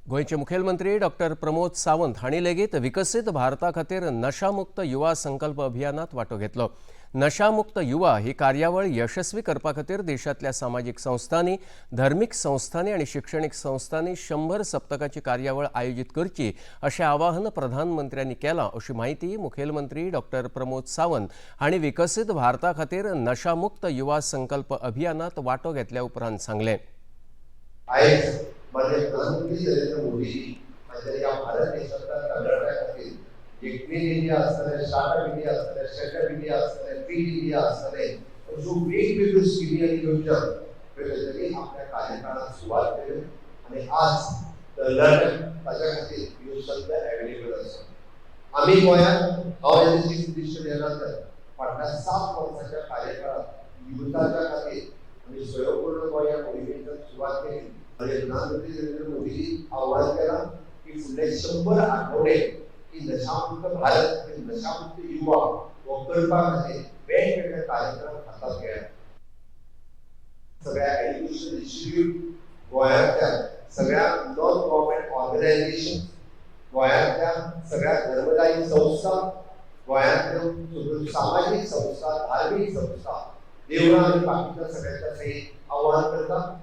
गोंयचे मुखेलमंत्री डॉक्टर प्रमोद सावंत हांणी लेगीत विकसीत भारता खातीर नशामुक्त युवा संकल्प अभियानात वांटो घेतलो. नशामुक्त युवा ही कार्यावळ यशस्वी करपा खातीर देशांतल्या सामाजीक संस्थांनी, धर्मीक संस्थांनी आनी शिक्षणीक संस्थांनी 100 सप्तकाची कार्यावळ आयोजीत करची अशें आवाहन प्रधानमंत्र्यांनी केलां, अशी म्हायती मुखेलमंत्री डॉक्टर प्रमोद सावंत हांणी विकसीत भारता खातीर नशामुक्त युवा संकल्प अभियानात वांटो घेतल्या उपरांत सांगलें. आयज माननीय प्रधानमंत्री नरेंद्र मोदीजी हांच्या ह्या भारत देशांतल्या तरणाट्या खातीर जे क्लीन इंडिया आसतलें, स्टार्टअप इंडिया आसतलें, स्टँडअप इंडिया आसतलें, फिट इंडिया आसतलें, अश्यो वेगवेगळ्यो स्किमी आनी योजना ह्यो तेंच्यांनी आपल्या कार्यकाळात सुरवात केल्यो आनी आज तरणाट्यांक ताच्या खातीर ह्यो संद एवेलेबल आसा. आमी गोंयांत, हांव एज अ चीफ मिनिस्टर ह्या नात्यान, फाटल्या 7 वर्सांच्या कार्यकाळात युथाच्या खातीर आमी स्वयंपूर्ण गोंय ह्या मोहिमेंतल्यान सुरवात केली आनी प्रधानमंत्री नरेंद्र मोदीजी आव्हान केलां की फुडले 100 आठवडे की नशामुक्त भारत आनी नशामुक्त युवा हो करपा खातीर वेगवेगळे कार्यक्रम हातात घेयात. सगळ्या एज्युकेशन इन्स्टिट्यूट, गोंयांतल्या सगळ्या नॉन गव्हर्मेंट ऑर्गनायझेशन, गोंयांतल्या सगळ्या धर्मदायी संस्था, गोंयांतल्यो सगळ्यो सामाजीक संस्था, धार्मीक संस्था, देवळां आनी बाकीच्या सगळ्यांच्या सयत आव्हान करता.